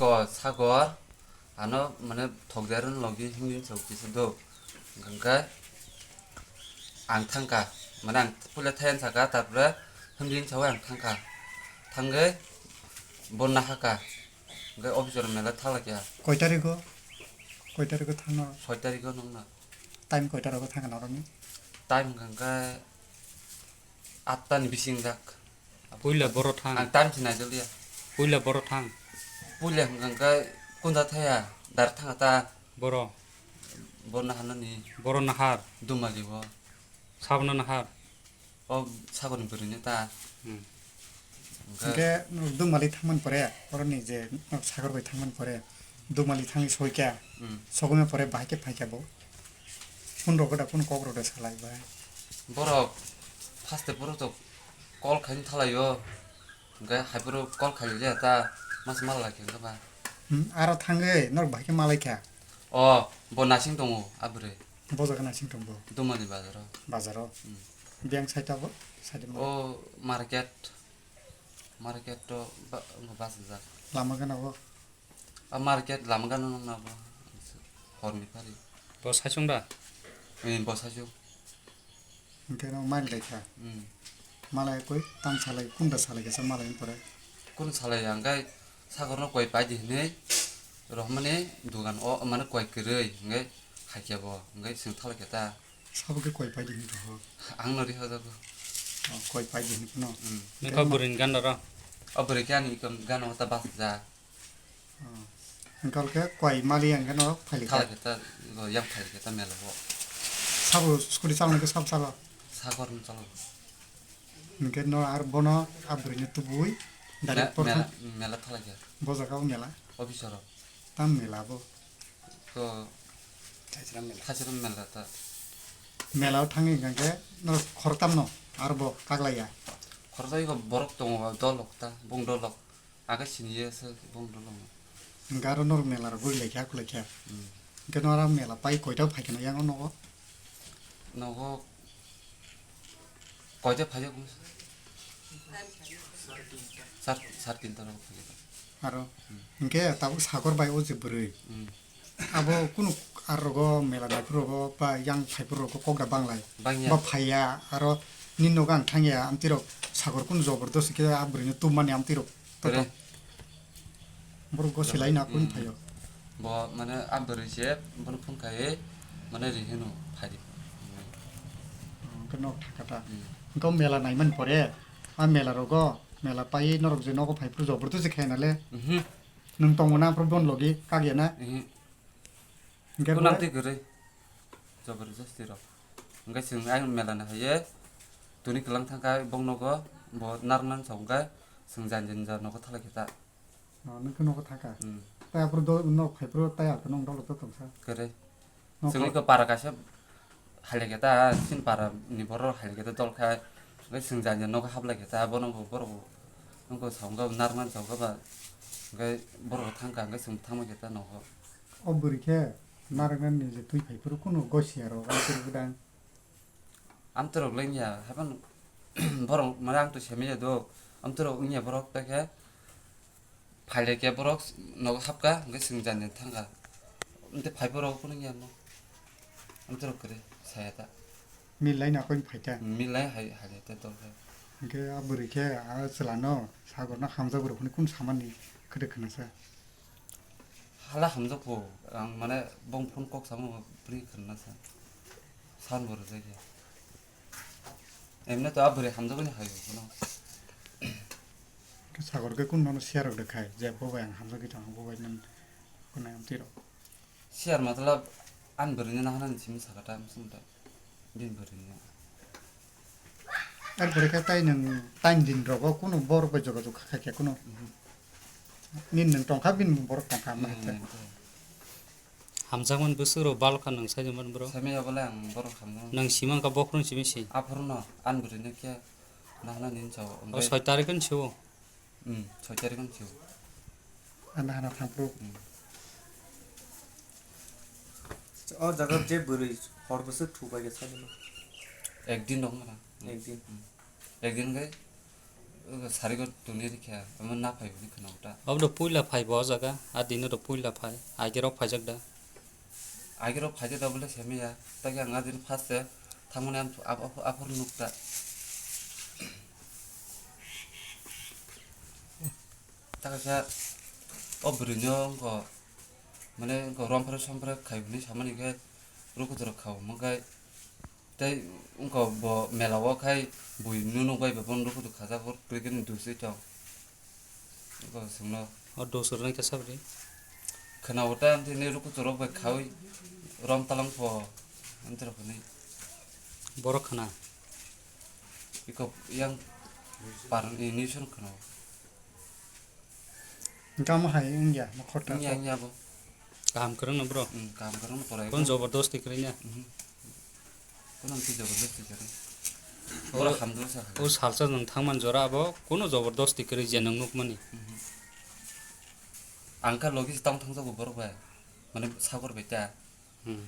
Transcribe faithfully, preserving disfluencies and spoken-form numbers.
O Sagor, ano mane thokder logi himlin chok kisa do. Hingkhe ang thangkha, mane ang puila thaiyan saka, tarpore himlin chok ang thangkha. Thangwi bo nahaka. Hingkhe officer mela thalakya. Koi tarikh o? Koi tarikh o thangno? Soi tarikh o nungna. Time koi tarikh o thangna norokni? Time hingkhe atta ni bising jak. Puila boro thang. Ang time sinai joliya. Puila boro thang. Puila hingkha kunda thaya dar thanga ta. Boro. Boro nahar nani. Boro nahar. Dumali bo. Sabna nahar. O Sagor ni bwrwi ni ta. Hmm. Hingkhe. Hingkhe Dumali thangmani pore, oroni je Sagor bai thangmani pore, Dumali thangwi soikha. Hmm. Sogwima pore bahai khe phaikha bo. Phone rok da, phone kok rok da salai bai. Borok first borok to call khaini thalai o. Hingkhe haiphuru call khailiya ta, mas mal lai khe ba. Hmm, aro thangwi norok bahai khe malai kha. O, bo nasing tongo, a bwrwi. Bo jaga nasing tongo. Dumani bazaro. Bazaro. Hmm. Biyang side o bo? Side o. O market. Market to ba, bachajak. Lama gana bo? A market lama gana nung na bo. Horni phari. Bo saichung da? Eh, bo saichung. Hingke no mal dai kha. Hmm. Malai koi tang salai, kunda salai kesa malai ni pore. Kun salai ang kai Sagor no koi pai di hinui rohmani dugan o mane koi kwrwi hingai haikhe bo hingai sing thalai khe ta. Sabo khe koi pai di hinui roho. Ang no ri hojago. Oh, koi pai di hinui no. Hmm. Nokha bwrwi ni gana ro. O bwrwi khe ani ikon gana o ta bachajak. Oh. Hingkhe khe koi mali hingkhe norok phailika? Thalai khe ta, bo yang phailika ta mela o. Sabo scooty chalnai khe sabo chalo? Sagor no chalo. Hingkhe no ar bono a bwrwi no tubui direct mela, portha. Mela thalai khe. Bo jaga o mela? Office o. Tam mela bo? Ko Thaichera mela. Thaichera mela ta. Mela o thangwi hingkhe norok khoroktam no ar bo kaglaiya? Khorokjagwi bo borok tongo dolok ta, bung dolok. Aga siniya se bong dolo. Hingke aro norok mela rok guri laikha, kulai kha. Hmm. Hingke norok mela pai koita phaikha na yang o nogo? Nogo koita phaikha kung? Sar, sar tinta rok phaikha. Aro, hmm, hingke tabuk Sagor bai o je bwrwi. Hmm. Abo kunu ar rogo mela daiphuru rogo ba yang phaiphuru rogo kok da banglai. Bangya. Ba phaiya, aro nini nogo ang thangya, amtwi rok Sagor kunu jobor dosi khe a bwrwi no tum mani amtwi rok. Tere. Borok go silai na kunu phaio. Bo mane a bwrwi se bono phone khai mane ri hino phai di. Hwnkhe nok thaka ta. Hmm. Hwnkhe mela nai mani pore, a mela rogo, mela pai norok je nogo phaiphuru jobor dosi khe na le. Mhm. Nwng tongo na aphuru bon logi kagya na? Mhm. Hingke kunang twi kwrwi. Jabardasti rok. Hingke chwng ayang mela ni hai ye tuni kwlang thang kha bong nogo bo narwknani chong khe chwng jani jani nogo thalai khe ta. Oh, nwng khe nogo thang kha? Hmm. Tai aphuru do nok phai phuru tai alto nong dolo to tongsa. Kwrwi. Chwngni khe para kaisa. Hailai khe ta, chini para ni borok hailai khe ta dol khai, hwnkhe chwng jani nogo hablai khe ta, bono bo borok bo wngkha, songkha narwknani chongkha ba, hwnkhe borok bo thangkha, hwnkhe chwng thangma khe ta nogo. O bwrwi khe narwknani je twi phai phuru kunu gosia rok, amtwrwk gdang. Amtwrwk le wngya, haphano borok mane ang to simi ya do, amtwrwk wngya borok ta khe. Phailai khe borok nogo hapkha, hwnkhe chwng jani jani thangkha. Amtwi phai borok phunukya no. Amtwi rok kwrwi saya ta. Milai na koi phaikha? Milai hai, hai ta dol khe. Hwnkhe a bwrwi khe a chwla no Sagor no hamjak rok hwnwi kunu samani kwrwi khwnasa? Hala hamjak bo, ang mane bong phone kok samo bwrwi khwnasa. Sound bo rwjak ya. Emne to a bwrwi hamjakgwi hai bono. Khe Sagor khe kunu nono share rok de khai, je bo bai ang hamjakgwi tongo, bo bai nang kunai amtwi rok. Share matlab ani bwrwini nahanani simi sakha ta, simi ta. Bini bwrwini. Ar bwrwi khe tai nwng time din rogo kunu borok bai jogajog kha khe kunu. Mhm. Nini nwng tongkha bini borok tongkha ma hai ta. Hmm, tei. Hamjakmani bwswk rok bal kha nwng sai man bro. Sami ya bole ang borok hamjakmani. Nwng sima wngkha bokhorok simi si. Aphuru no ani bwrwi no khe nahana nini chao. O soi tarikh ni sio. Hmm, soi tarikh ni sio. Ana hana thangphuru. Hmm. O jaga je bwrwi hor bwswk thubai khe sai mano. Ekdin rok mana. Ekdin. Hmm. Ekdin khe Sarigo tuni rikha, omo na phai bini khwna uta. Obo do puila phai bo o jaga, a dino do puila phai, agero phaijak da. Agero phaijak da bole semiya, ta khe ang a din first se thangmani am aphor nukta. Ta khe o bwrwino wngkha, mane wngkha romphre somphre khai bini samani khe rukutu rok khao, omo khe Tei wngkha bo mela o khai bui nunuk bai bo bono rukutu khajak, hor twi khe dusui tong. Wngkha swngno. O dos rwna khe sabri. Khwna uta amtwi ni rukutu rok bai khaui rom talang pho amtwi rok hwnwi. Borok khwna. Iko yang par ni nison khwna. Hwnkhe omo hai wngya, nokhorta. Wngya, wngya bo. Kaham kwrwngno bro. Hmm, kaham kwrwngno porai. Kon jabardasti kwrwngya. Mhm. Kono ki jabardasti kwrwng. Oro Oro hamdwsa. O salsa nwng thangman jora abo kono jabardasti kwrwi je nwng nukmani. Mhm. Ang kha logi tang thangjago borok bai. Mane sagor bai ta. Hmm.